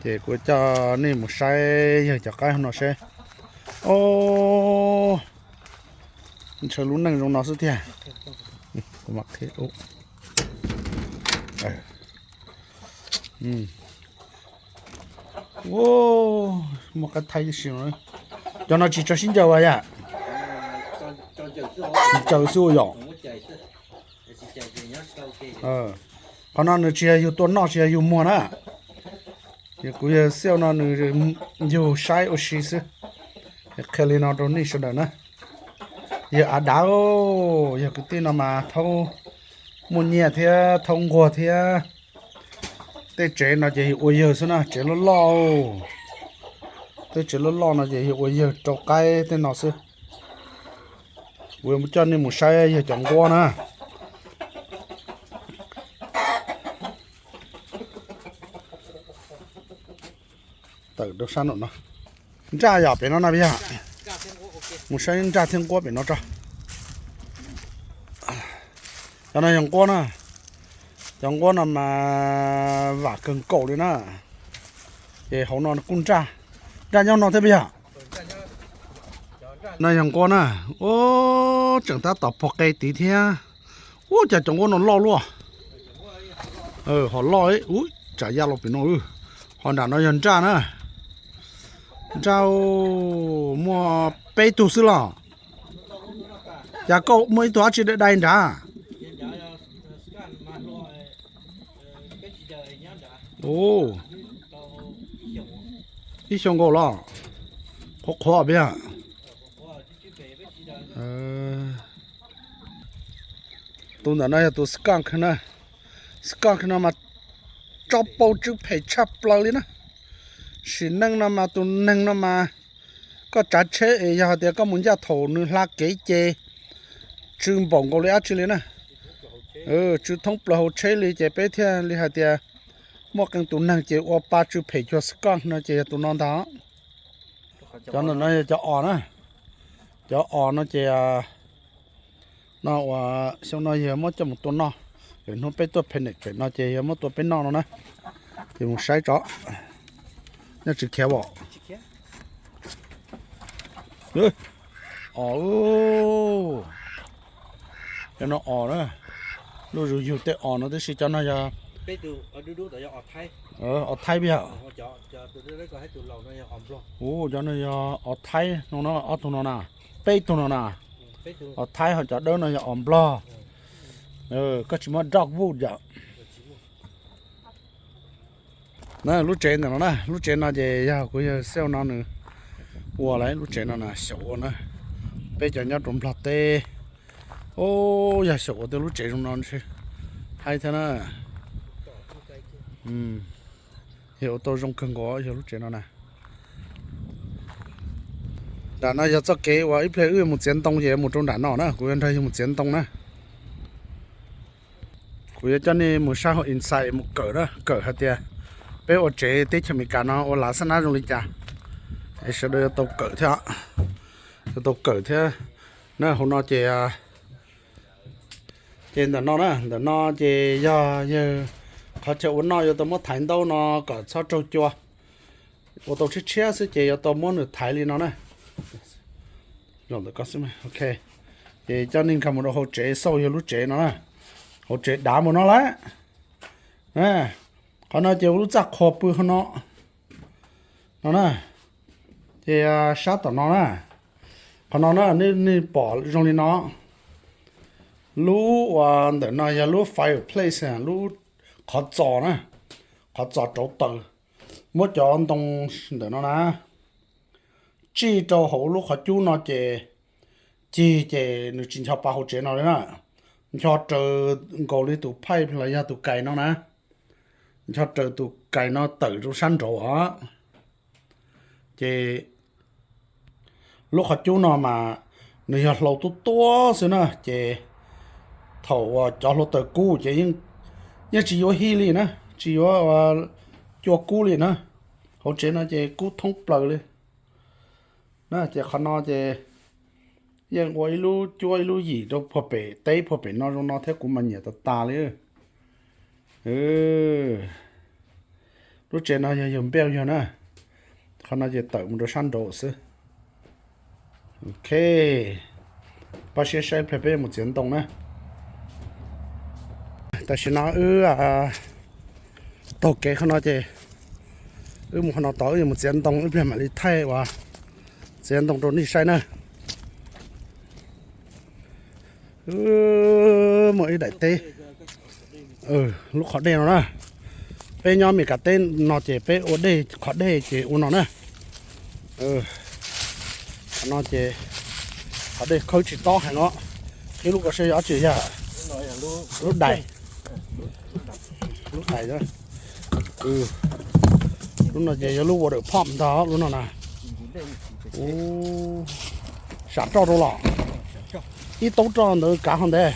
Ces kuv coj nej mus saib yawg cov qaib no seb. O, ntshe lub neej zoo no xwb tiag. Muaj qaib thaib tib si. Cov no tsis tso sib ncaws as yom? Tsis ncaws xwb yom? Qhov no nws tsis yog yug tua noj, tsis yog yug muag na. Kuv yawg Xiauj no nws yug saib ua si xwb. Qhia li no rau nej sawv daws na. Yawg Av Dav, yog kwv tij no mas thaub muaj nyiaj thiab thaub nquag thiab. Tej tsev no ces yog ua yawg xwb na, tsev loj loj. Tej tsev loj loj no ces yog ua yawg rau qaib tej no xwb. Kuv yuav coj nej mus saib yawg cov nquab na. Tawm rau sab nraum no. Nraj yom, pem no na yog. Mus saib nraj thiab nquab pem no tso. Cov no yog nquab na. Cov nquab no mas vam kawg nkaus li na. Ces hauv no kuj nraj, nraj nyob no thiab puas yog? No yog nquab na. Ub, tseem tab tom pog qe tid thiab. Ub, cas cov nquab no loj luaj. Ho loj, ub, tsam yaj los pem no. Ho nram no yog nraj na. Nraj, muaj peb tug xwb los? Cas koj muaj ib tug dab tsi dai dai nrad? Ub, ib xyoo nkaus los? Qhuav qhuav peb. Tus ntawm no yog tus skunk na. Skunk no mas tso pau tsw phem tshaj plaws li na. Sim neej no mas tus neeg no mas koj tsav tsheb es yog hais tias koj mus ncaj thaum nws hla kev ces tsw npaum nkaus li dab tsi li na. Tsw thoob plaws hauv tsheb li ces peb thiaj li hais tias muaj qee tus neeg ces ua pa tsw phem cuag skunk no ces yog tus no ntag. Cov ntawm no yog cov os na. Cov os no ces no uas xyoo no yog muab coj mus tua noj. Lwm hnub peb tuaj phe nem pem no ces yog muab tua peb noj no na. Ces mus saib tso. Nyob tsis khiav os. Os, cov no os na. Lub zug yug tej os no tib si, cov no yog os thaib peb yog. Ub, cov no yog os thaib no na, ob tug no na, peb tug no na. Os thaib ho cov dawb no yog os nplog. Koj tsis muaj dog food yom? Na lub tsev ntawm no na, lub tsev no ces yog kuv yawg Xiauj no nws ua lawm, lub tsev no na xyaum ua na. Peb cov nyob rau Nplog teb, o, yog xyaum ua tej lub tsev zoo no ntshe haib thiab na. Yog ua tau zoo kawg nkaus yog lub tsev no na. Nram no yog txoj kev uas ib pliag wb mus txiav ntoo ces mus rau nram no na, kuv yuav nrog yawg mus txiav ntoo na. Kuv yuav coj nej mus saib hauv inside mus kawm na, kawm hais tias peb ua tsev teb chaws Amelikas no ua lav xab nab zoo li cas. Es sawv daws yuav tau kawm thiab, yuav tau kawm thiab na. Hauv no ces, ces ntawm no na, ntawm no ces yog yawg qhov chaw ua noj, yuav tau muab thaiv ntaub no kom txhob raug cua. Ua tau tshiab tshiab xwb ces yuav tau muab nws thaiv li no na. Ces coj nej nkag mus rau hauv tsev xauj yawg lub tsev no na. Hauv tsev dav mus no lawm. Qhov no ces ua lub txaj qhua pw qhov no, no na. Ces sab tom no na, qhov no na, nej pom zoo li no. Lub uas ntawm no yog lub fireplace, lub qhov txos na, qhov txos rauv taws. Muab cov ntoo ntawm no na tsij rau hauv lub qhov cub no ces cig ces nws tsis ncho pa hauv tsev no li na. Ncho raws nkaus li tus pipe los yog tus kais no na. Ncho raws tus kais no tawm rau sab nraud os. Ces lub qhov cub no mas nws yog hlau tuab tuab xwb na, ces thaum uas cov hluav taws kub ces yeej tsis yuav hij li na, tsis yuav cua kub li na. Hauv tsev no ces kub thoob plaws li na. Ces qhov no ces yeej ua ib lub cuab ib lub yim rau puag pem teb puag pem no zoo no thiab, kuv mas nyiam tas tas li. Lub tsev no yog yawg Npej yog na. Qhov no ces tawm mus rau sab nraud xwb. Ok, pab siab saib pliag peb yuav mus txiav ntoo na. Tam sim no wb taug kev qhov no ces wb mus qhov no tod, wb yuav mus txiav ntoo, wb pliag mam li thaij uas txiav ntoo rau nej saib na. Muaj ib daim teb, lub qhov dej no na. Peb nyob Meskas teb no ces peb ua dej, qhov dej ces ua no na. Qhov no ces qhov dej khawb tsis tob heev os. Qhib lub ko saib yog dab tsi yog lub dais, lub dais. Lub no ces yog lub water pump ntag lub no na. Sam roj rau los, ib taub roj ntawd kav ho ntev.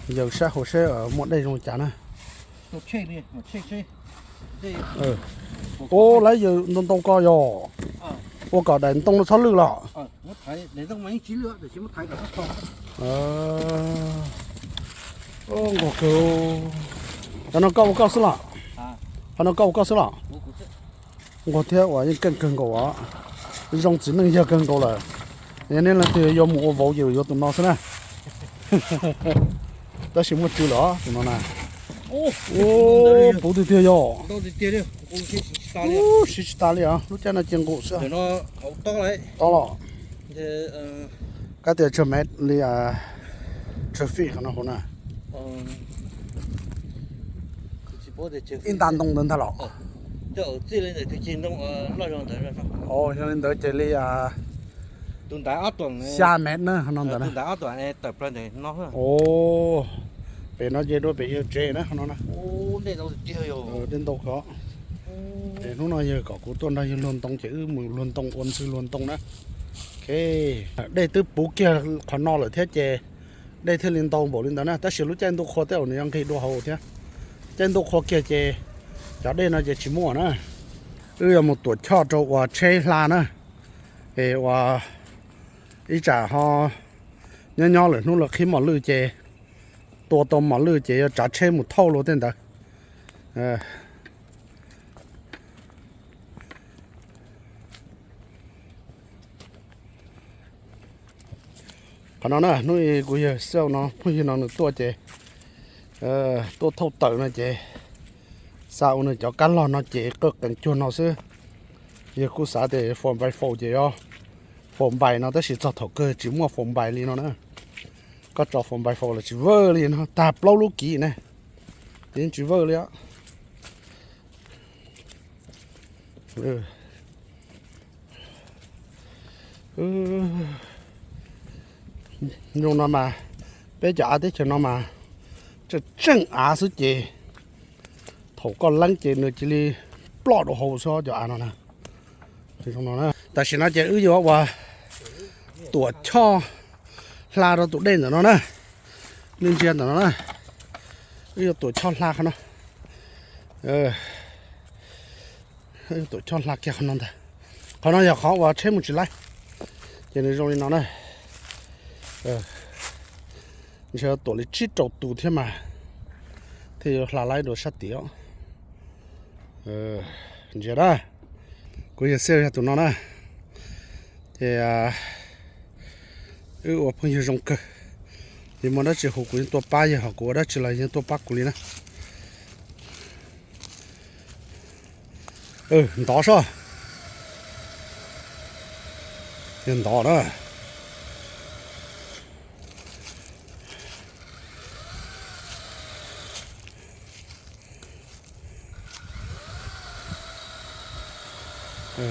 Yawg saib hauv seb muaj dej zoo cas na. Ua lawv yawg ntoo ntoo ko yog ua kom daim ntoo no txhob lwj los. Nquag kawg. Qhov no koj ua koj xwb los? Qhov no koj ua koj xwb los? Nquag thiab uas yeej keej kawg nkaus os. Zoo txiv neej yawg kawg nkaus lawm. Yog nej leej twg yuav mus ua vauv ces yuav tus no xwb na. Tab sis muaj tsw lawm tus no na. Puv tiag tiag yog. Siv tsis tas li os, lub caij no cia nqus xwb. Tob los? Kab tias tsawg mev li? Tsawg feet qhov no hauv na? Ib nta ntoo ntawd ntag los? Yog li ntawd ces li xya mev na qhov no ntawd na. Pem no ces dua pem yawg tsev na qhov no na. Dej ntau kawg. Ces hnub no yawg kom kuv tuaj nrog yawg luag ntoo ces wb mus luag ntoo ua ntxwg luag ntoo na. Dej twb puv kiag qhov no lawm thiab ces dej thiaj li ntau npaum li ntawd na. Tab sis lub caij ntuj qhua tej zaum nws yuav nqig dua hauv thiab. Caij ntuj qhua kiag ces cov dej no ces tsis muaj na. Wb yuav mus tuam choj rau uas tsheb hla na. Es uas ib tsam ho nyob nyob lawm hnub luag qhib mos lwj ces, tua tau mos lwj ces yuav tsav tsheb mus thauj luag tej ntawd. Qhov no na, hnub kuv yawg Xauj no phooj ywg no nws tuaj ces tuaj thauj tawm no ces xav ua nws cov kab log no ces qw qees cuag no xwb. Yawg kuj xav tias four by four ces yog four by no tab sis txog thaum kawg tsis muaj four by li no na. Koj tso four by four los tsis vawj li no, tag plaub lub kiv ne, ces yeej tsis vawj li os. Zoo no mas, peb cov av teb chaws no mas tseem tseem av xwb ces thaum koj leeb ces nws cia li ploj rau hauv xwb cov av no na. Tam sim no ces wb yuav ua tuam choj hla rau tus dej ntawm no na. Nej ntsia ntawm no na, wb yuav tuam choj hla qhov no. Tuam choj hla kiag qhov no ntag. Qhov no yog qhov uas tsheb mus tsis laib, ces nws zoo li no na. Ntshe tuam li tsib rau tus thiab mas thiaj yuav hla laib dua sab tid os. Ntsia na, kuv yawg Xauj yog tus no na. Ces wb ua phooj ywg zoo kawg. Yog muaj dab tsi hu kuv yeej tuaj pab, yog ho kuv ua dab tsi los yeej tuaj pab kuv li na. Ntov soj, yog ntov na.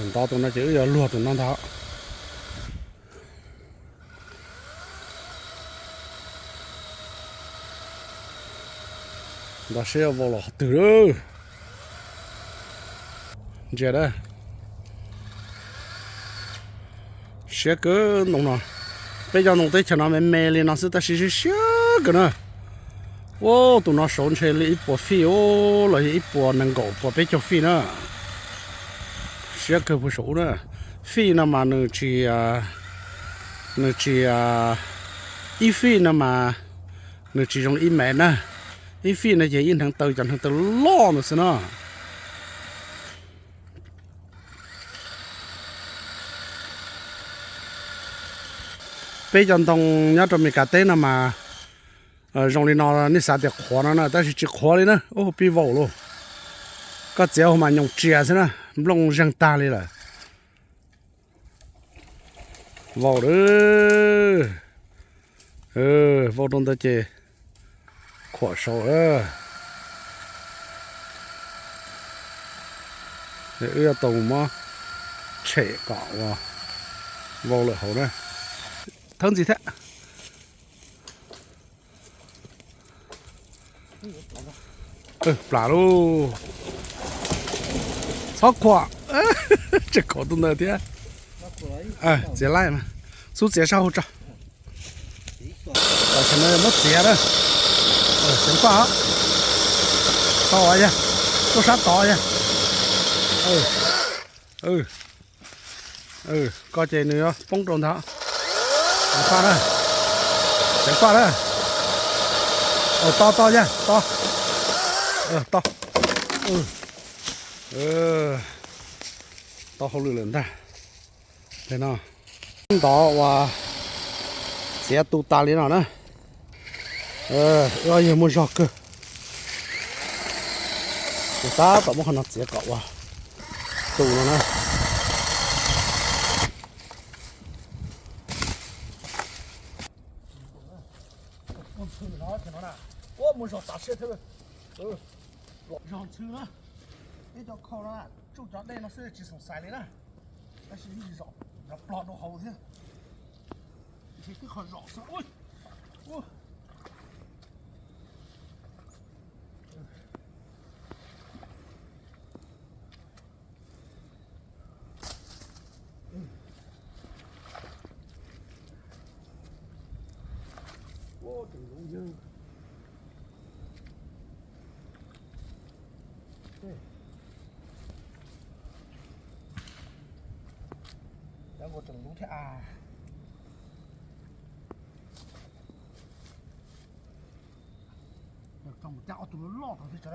Ntov tus no ces wb yuav luag tus no ntag. Ntov seb vau los qhov twg lawm. Ntsia na, siab kawg ntoo no. Peb cov ntoo teb chaws no me me li no xwb tab sis siab siab kawg na. Ua tus no saud ntshe li ib puas feet los yog ib puas nees nkaum puas peb caug feet na. Siab kawg puag saum ub na. Fij no mas nws tsis, nws tsis, ib fij no mas nws tsis zoo li ib mev na. Ib fij no ces ib hneev taw, cov hneev taw loj ntawd xwb no. Peb cov ntoo nyob rau Meskas teb no mas zoo li no nej xav tias qhuav no na, tab sis tsis qhuav li na, ub pib vaus lauj. Koj txiav ua mas nyoos tsias xwb na, nplooj zeeg tag li lawm. Vaus lawm, vaus rau ntawd ces khuam saud. Wb yuav tau mus muab tshem kom ua vaus lawm hauv na. Thawb ntxiv thiab. Plam lauj. Txhob khuam. Tseem khuam tus ntawd thiab. Txiav laij mas, xub txiav sab hauv tso. Tam sim no muab txiav na. Txiav faj, tau yog, tuaj sab tod yog. Koj ces nws yuav poob rau ntag. Faj na, txiav faj na. To to yog to, to, to hauj lwm lawm ntag. Ntov uas txiav tu tas li no na, wb yog muaj zog kawg. Kuv tab tom muab qhov no txiav kom ua tu no na. Ua ntxhw no, ua muaj zog tas siab thiab. Los zog ntxhw na, ib co khau no tsuj cov dej no xwb tsis xoom xais li na, tab sis zom plog rau hauv thiab. Ntshe twb qhov zom xwb. Cov ua tseem lub thiab a. Coj mus cab ob tug loj loj rau thiab tso.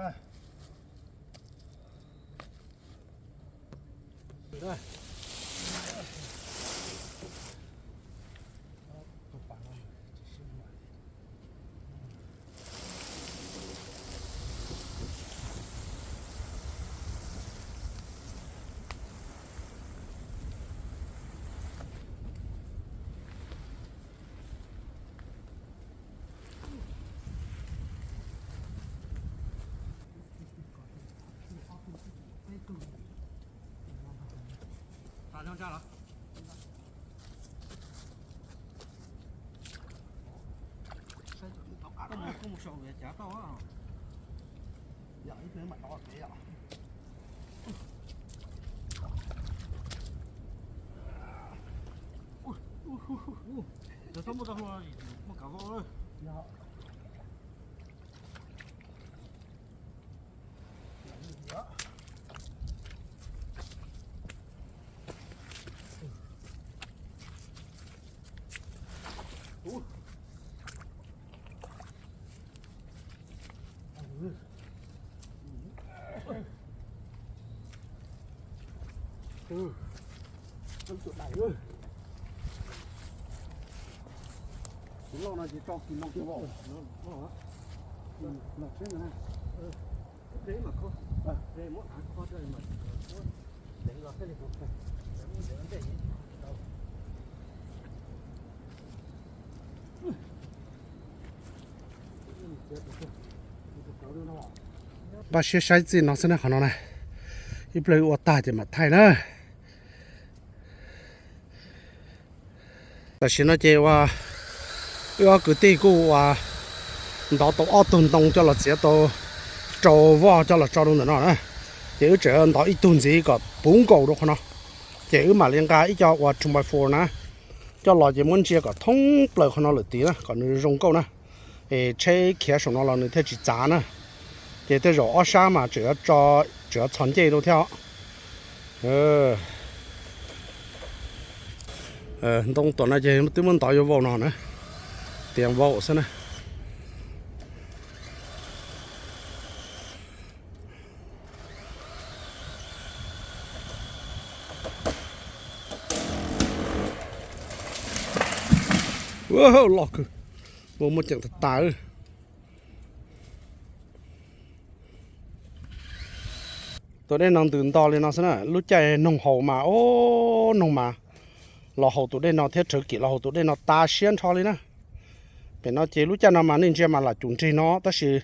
Koj mus sau cav tau. Yog ib pliag mam rov kev yom. Cov txhob muaj tau hlua, muaj kav vau lawm. Tus loj no ces tso kis no kiag vau. Loj tsheb ntawd na. Npaj siab saib txij no xwb na, qhov no na, ib pliag ua tag ces mam thaij na. Tam sim no ces ua, wb ob kwv tij kuj ua ntov tau ob tug ntoo coj los txiav tau rau voj coj los tso rau ntawm no na. Ces wb tseem ntov ib tug ntxiv kom puv nkaus rau qhov no, ces wb mam li nqa ib co ua two by four na coj los ces muab ntsia kom thoob plaws qhov no lawm tid na kom nws zoo nkauj na. Es tsheb khiav saum no los nws thiaj tsis txav na. Ces tej zaum ob sab mas tseem yuav tso, tseem yuav txhos ncej rau thiab os. Ntoo tom no ces twb muab ntov yuav vau no na, tias vau xwb na. Loj kawg, muaj muaj ceem tas tas. Tus dej no ntws nto li no xwb na, lub caij noog haus mas, o, noog mas los haus tus dej no thiab rhawv kim los haus tus dej no tas siab nrho li na. Pem no ces lub caij no mas nej ntsia mas lam cum nrig no, tab sis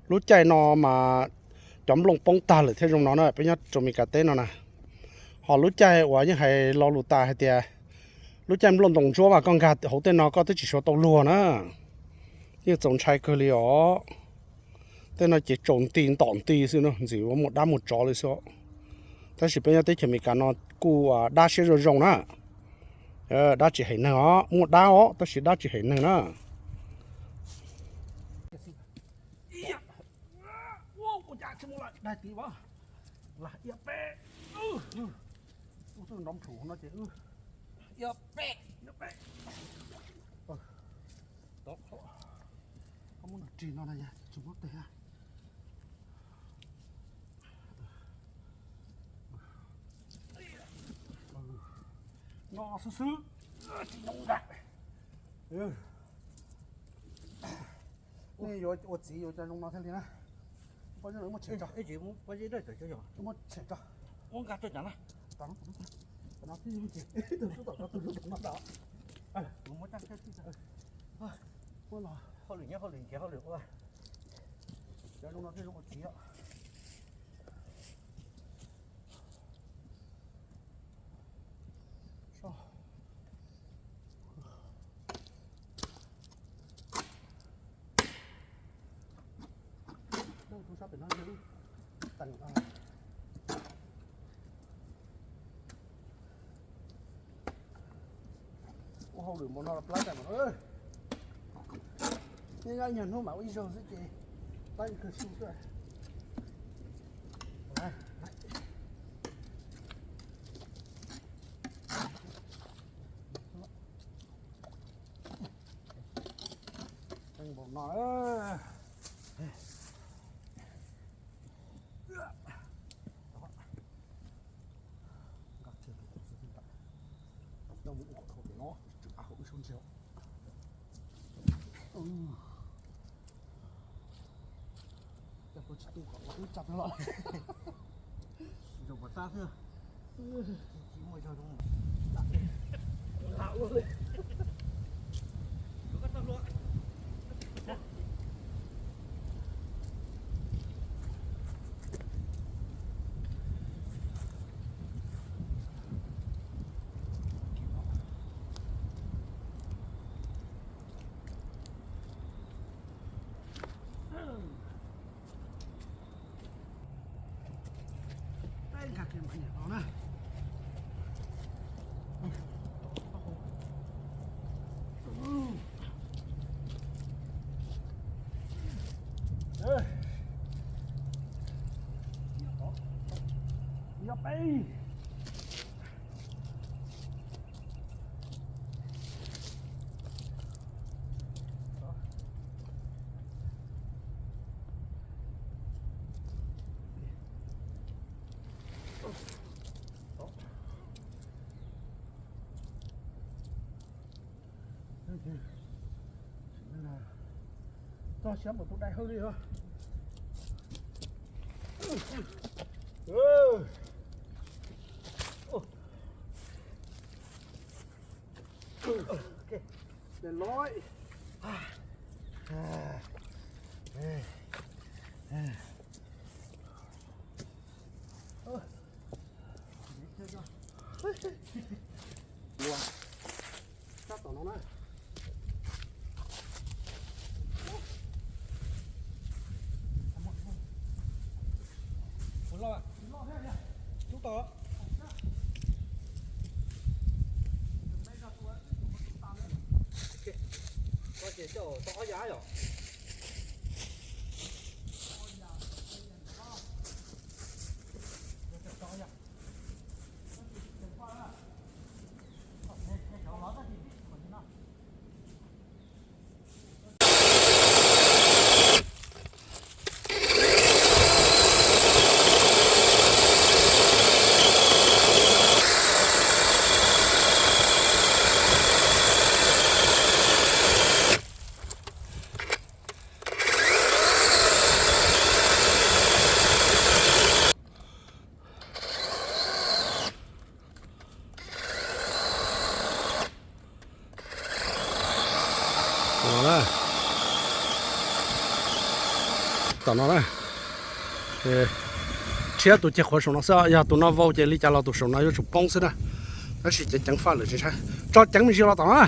lub caij no mas cov nplooj poob tag lawm thiaj zoo no na, peb nyob rau Meskas teb no na. Ho lub caij uas yeej hais lo lus tas hais tias lub caij nplooj ntoos ntsuab mas koj nkag hauv tej no koj twb tsis suav tau luag na. Yeej txaus ntshai kawg li os. Tej no ces tsaus nti ntom nti xwb no, ntxim ua muaj dab muaj tsov li xwb. Tab sis peb nyob teb chaws Amelikas no kuj dab siab zoo zoo na. Dab tsis hem neeg os, muaj dab os tab sis dab tsis hem neeg na. Koj muab nws rig no na, tsis muab tes. No xwb xwb, tsis zoo nkaus. Nej yuav ua txiv yuav cov zoo no thiaj li na. Pob zeb no muaj tshem tso. Muaj tshem tso. Ua nkag tso cas na. Tam no twb yog ces tus sub tom ko tus sub tom no tod. Muab los hauj lwm nyob hauj lwm nrhiav hauj lwm ua. Cov zoo no thiaj zoo ua txiv os. Tus sab pem no yog ib teem ua hauj lwm npaum no los plab tag mas. Nyob nyob nyuag hnub mam ua ib zaug xwb ces plab kawg su xwb. Npaum no. Nkag kiag rau qhov xwb, coj mus ua qhov no tseem av hauv wb sab ntseg. Coj tuaj tsis tu kom wb tsa los. Zaum pov tab xwb. Tsis muaj zog zoo. Peb nkag kiag mam nyam los na. Yog peb. Txog siab npaum tus dais hawj li os. Loj. Ua sab tom no na. Ua loj, loj thiab, tub tau. Koj ces coj tau ob yav yom. Tom no na, tom no na. Tshiab tus ceg qhuav saum no xwb, yog tus no vau ces li cas los tus saum no yuav tsum poob xwb na. Tab sis ceev ceev faj lawm tsis ntshai. Tso ceev me ntsis los tom no na.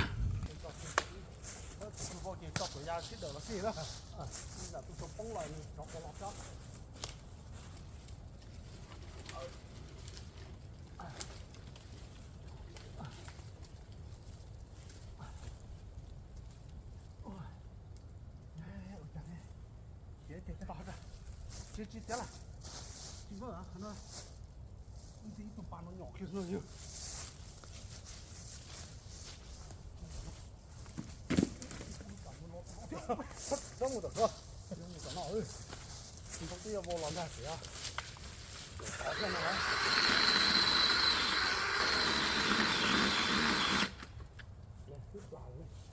Tsis tsis tiav lawm. Tsis muaj qhov no. Ib tug pas no nyom kiag no yog. Txhob mus tom no, mus tom no. Tsis tau twb yuav vau los ntag tiag.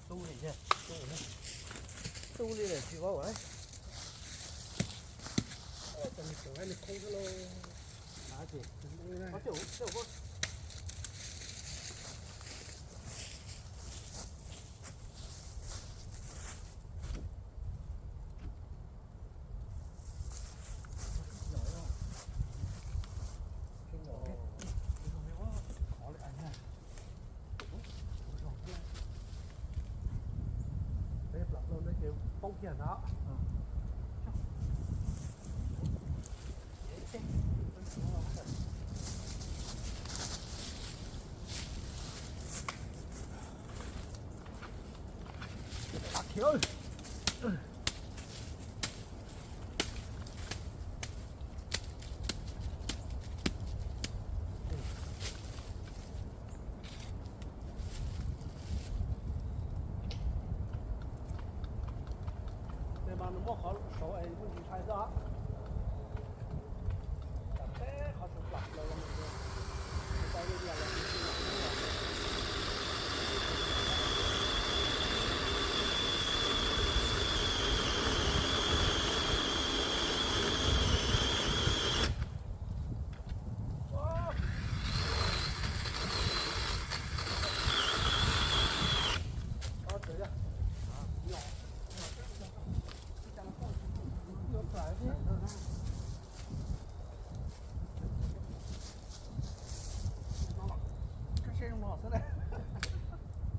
Tu li, tu li lawm tsis vau. Peb plam plaub ntawd ces poob kiag ntag. Tes mas nws muab qhov saud es kuj ntsis ntshai xwb. Peb qhov saud plam plaws los mus.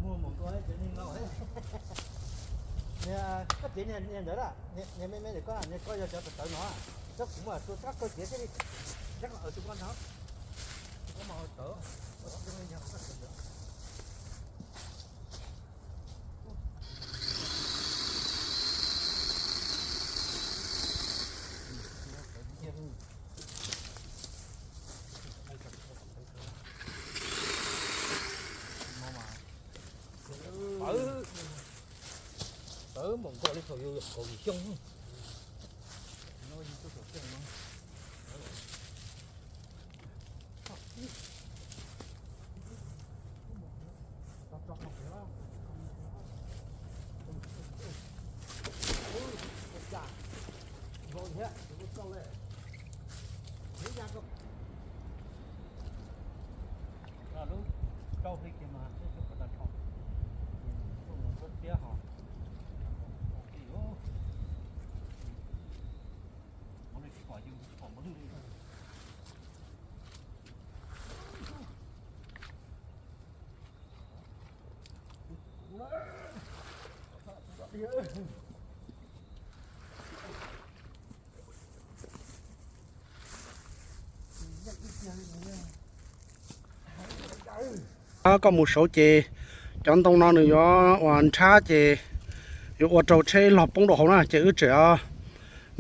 Muag mus koj cev niag no, koj cev niag ntawd, niag me me ntawm koj, niag koj yog cov tawv tawv no, cov kuv muab tua rab koj cev thiaj li, rab koj tus koj ntag, tus koj mas tawv. Tawv npaum nkaus li thaum yus kaum yim xyoo. Lub rau hli kiag mas seb seb puas tau tsho, tuaj mus tuaj tiab ho. Koj mus saud ces cov ntoo no nws yuav ua nrhab ces yuav ua rau tsheb log poob rau hauv na, ces wb tseem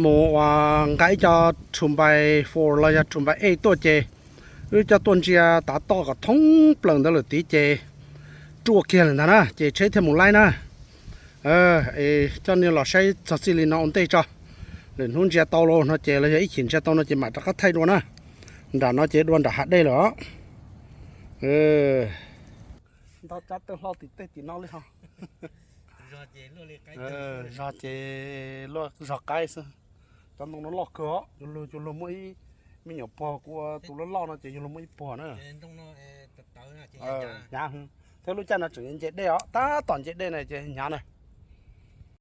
mus ua nqa ib co two by four los yog two by eight tuaj ces wb coj tuaj ntsia tav toj kom thoob plaws ntawd lawm tid ces ruaj kiag lawm ntag na, ces tsheb thiaj mus laib na. Es coj nej los saib txog txij li no ua ntej tso, lwm hnub ntsia tau los no ces los yog ib chim ntsia tau no ces mam rov qab thaij dua na. Nram no ces dua nram hav dej lawm os. Ntau tsav tawg hlo tim tej tim no li ho. Zog ces luaj zog qaib xwb. Cov ntoo no loj kawg os, yus luag muaj ib, me nyuam puag kuv ua tus loj loj no ces yus luag muaj ib puag na. Hnyav, thiab lub caij no tseem nce dej os, tab tom nce dej na ces hnyav na.